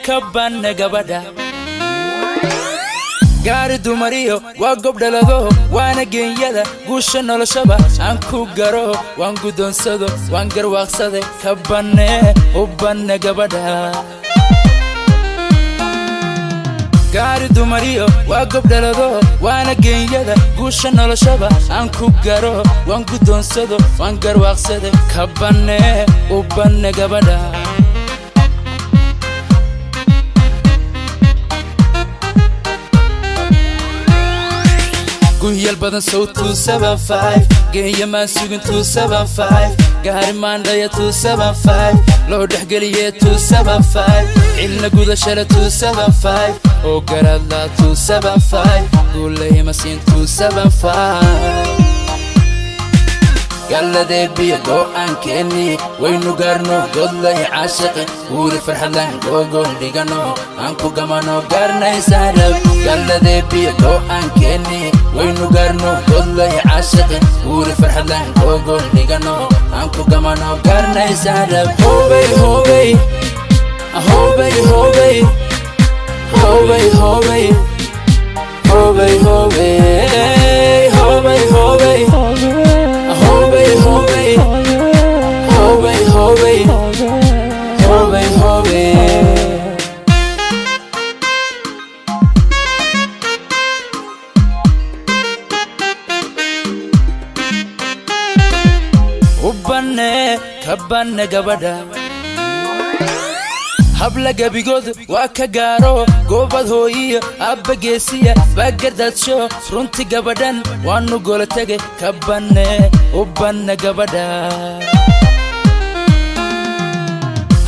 Ka banne gabadha. Gaari dumariyo waa gobdhalado, waana geenyada guusha noloshaba aan ku garo, waan guddoonsado, waan garwaaqsade. Ka banne, u banne gabadha. Gaari dumariyo waa gobdhalado, waana geenyada guusha noloshaba aan ku garo, waan guddoonsado, waan garwaaqsade. Ka banne, u banne gabadha. Guhyal badan sow 275 geeya maan sugin, 275 gaari maandhaya, 275 loo dhexgeliye, 275 cilna gudashale, 275 oo garaadla, 275 guulayma siin, 275. Galladeebiyo go'aankeenni waynu gaarno, godlay caashiqi guuri farxadlan googol dhigano, aan ku gamano gaarnaysaarab. Galladeebiyo go'aankeenni waynu gaarno, godlay caashiqi guuri farxadlan googol dhigano, aan ku gamano gaarnaysaarab. Hobey hobey hobey hobey hobey hobey hobey hobey hobey hobey hobey hobey hobey hobey hobey hobey. U banne, ka banne gabadha. Habla gebigood waa ka gaaro, goobad hooyiyo abba geesiya baagardaadsho. Runti gabadhan waanu gola tege. Ka banne, u banne gabadha.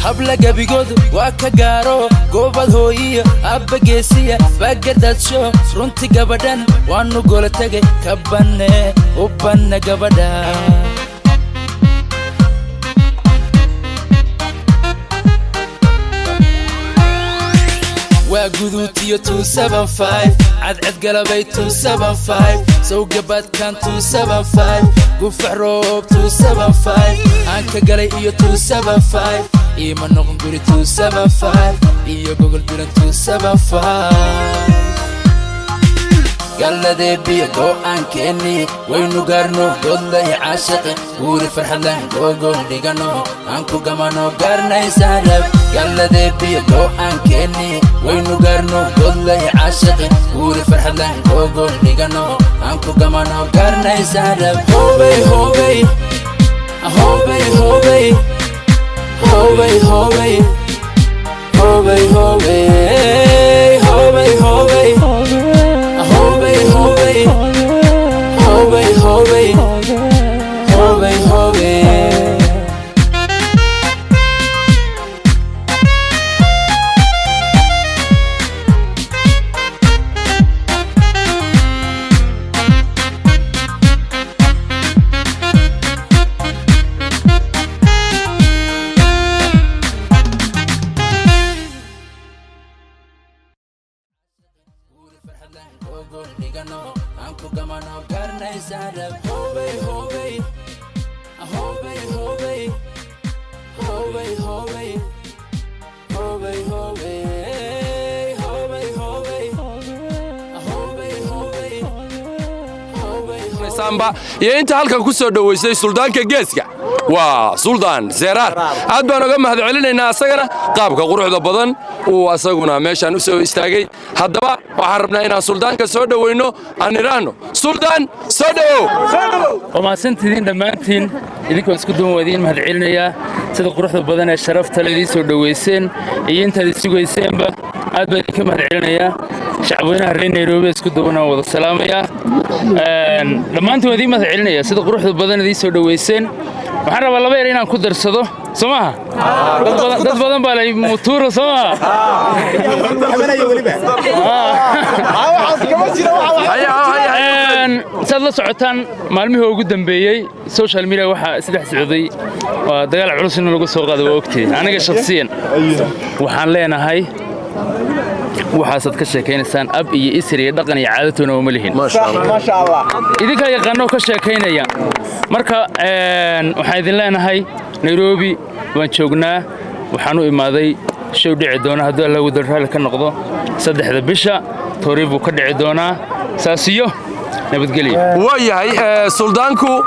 Habla gebigood waa ka gaaro, goobad hooyiyo abba geesiya baagardaadsho. Runti gabadhan waanu gola tege. Ka banne, u banne gabadha. Waa guduutiyo 275, cadcad galabay, 275 sawgabaadkan, 275 gufax roob, 275 aan ka galay iyo 275 iima noqon guri, 275 iyo gogol diran, 275. Galladeebiyo go'aankeenni waynu gaarno, godlay caashiqi guuri farxadlan googol dhigano, aan ku gamano gaarnaysaarab. Galladeebiyo go'aankeenni waynu gaarno, godlay caashiqi guuri farxadlan googol dhigano, aan ku gamano gaarnaysaarab. Hobey hobey hobey hobey hobey hobey hobey hobey hobey hobey hobey hobey hobey hobey hobey hobey. Aan ku gamano gaarnaysaarab. Hobey hobey hobey hobey hobey hobey hobey hobey hobey hobey hobey hobey hobey. Samba iyo inta halkan ku soo dhoweysay suldaanka geeska, waa Suldaan Seeraar. Aad baan oga mahad celinaynaa asagana qaabka quruxda badan uu asaguna meeshaan u soo istaagay. Haddaba waxaan rabnaa inaan suldaanka soo dhoweyno, aan idhaahno: Suldaan, soo dhowow. Waa mahadsantidiin dhammaantiin. Idinkoo isku duwan waa idiin mahad celinayaa sida quruxda badan ee sharafta le idiin soo dhoweyseen iyo intaad isugayseenba. Aad baan idinka mahad celinayaa. Shacabweynaha reer Nairobi isku duwan waan wada salaamayaa dhammaantiin. Waa idiin mahad celinaya sida quruxda badan idiin soo dhoweyseen. Waxaan rabaa laba yar inaan ku darsado, soo maaha? Dad badan baa lay mutuuro, soo maaha? Saad la socotaan, maalmihii ugu dambeeyey social media waxaa isdhex socday waa dagaal culus in lagu soo qaado. Waa ogtihiin. Aniga shakhsiyan waxaan leenahay, waxaasaad ka sheekaynaysaan ab iyo isir iyo dhaqan iyo caadatoona uma lihin. Idinkaa yaqaanoo ka sheekaynaya. Marka waxaan idin leenahay, Nairobi waan joognaa. Waxaan u imaaday Show dhici doona, hadduu Alla wada raalli ka noqdo, 3-da bisha Toori buu ka dhici doonaa. Saas iyo nabadgelyo. Waa yahay, suldaanku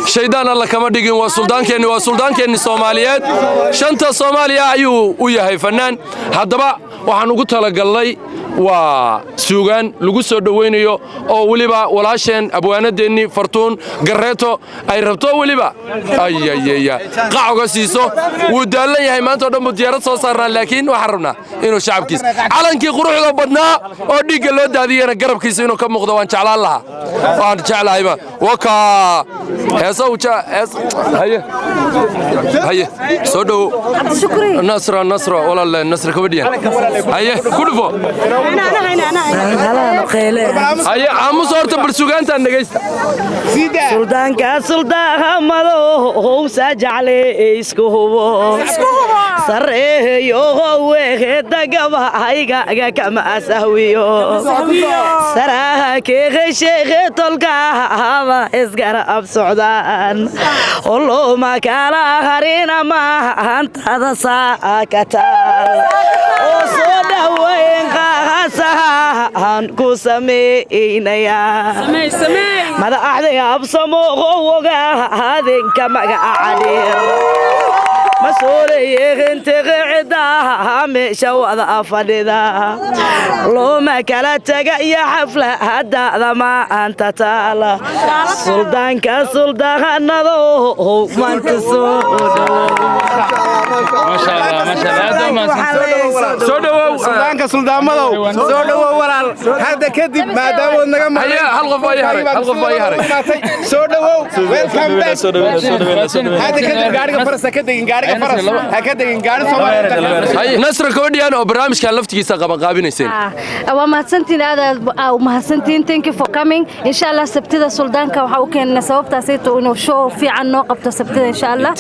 shaydaan Alla kama dhigin. Waa suldaankeenni, waa suldaankeenni Soomaaliyeed. Shanta Soomaaliya ayuu u yahay fannaan. Haddaba waxaan ugu talagalnay waa suugaan lagu soo dhowaynayo, oo weliba walaasheen abwaanadeennii Fartuun Gareeto ay rabto weliba ayayaya qacoga siiso. Wuu daallan yahay, maanta o dhan buu diyaarad soo saarnaa, laakiin waxaan rabnaa inuu shacabkiisa calankii quruxda badnaa oo dhiigga loo daadiyana garabkiisa inuu ka muuqdo. Waan jeclaan lahaa, waan jeclahayba. Wakaa heesa uu hees. Haye haye, soo dhowo Nasra. Nasra walaal, Nasra kabadhiyan. Haye, ku dhufo. Haye, aamus horta, bal sugaantaan dhegaysta. Suldaanka suldaamado howsa jecle isku hubo sareeyo weedagabahaygaga kama sahwiyo saraakeeqesheekhe tolkaaba isgarab socdaan oloma kala harina mahantada saakataal oo soo dhaweyn qaasahan ku sameynaya madaxda Absamo wogaadinka magaca dheer mas-uuliyiintiqicidaha meesha wada fadhida looma kala taga iyo xaflahadaada maanta taala. Suldaanka suldaanado maanta soo Maasha Allah, maasha Allah, aad baa mahadsan. Soo dhowow. Suldaanka suldaamadow, soo dhowow walaal. Hadda kadib maadaamood naga Haye, hal qof baa ii haray, hal qof baa ii haray. Soo dhowow, welcome back. Hadda kadib gaariga faras ha ka degin, gaariga faras ha ka degin, gaari Soomaaliya. Haye, Nasra Kabadhiyan oo barnaamijkan laftigiisa qabanqaabinayseen. Waa mahadsantiin, aad aad aa u mahadsantiin. Thank you for coming. Insha Allah Sabtida suldaanka waxaa u keenay sababtaasayto inuu show fiican noo qabto Sabtida, insha Allah.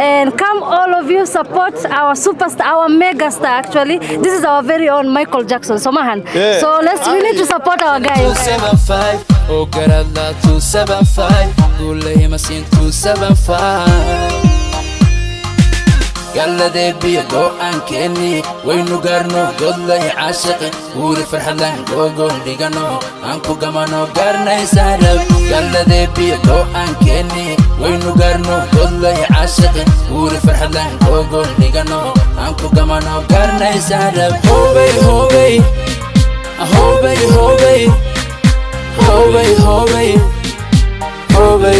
And come, all of you, support our superstar, our megastar. Actually, this is our very own Michael Jackson somahan. So let's we need to support our guy, okay? 275 oo garadla 275 guulaymasin 275 galladeebiyo go'aankeenni waynu gaarno godlay caashiqi guuri farxadlan googol dhigano aan ku gamano gaarnaysaarab. Galladeebiyo go'aankeenni waynu gaarno godlay caashiqi guuri farxadlan googol dhigano aan ku gamano gaarnaysaarab. Hobey hobey hobey hobey hobey hobey hobey.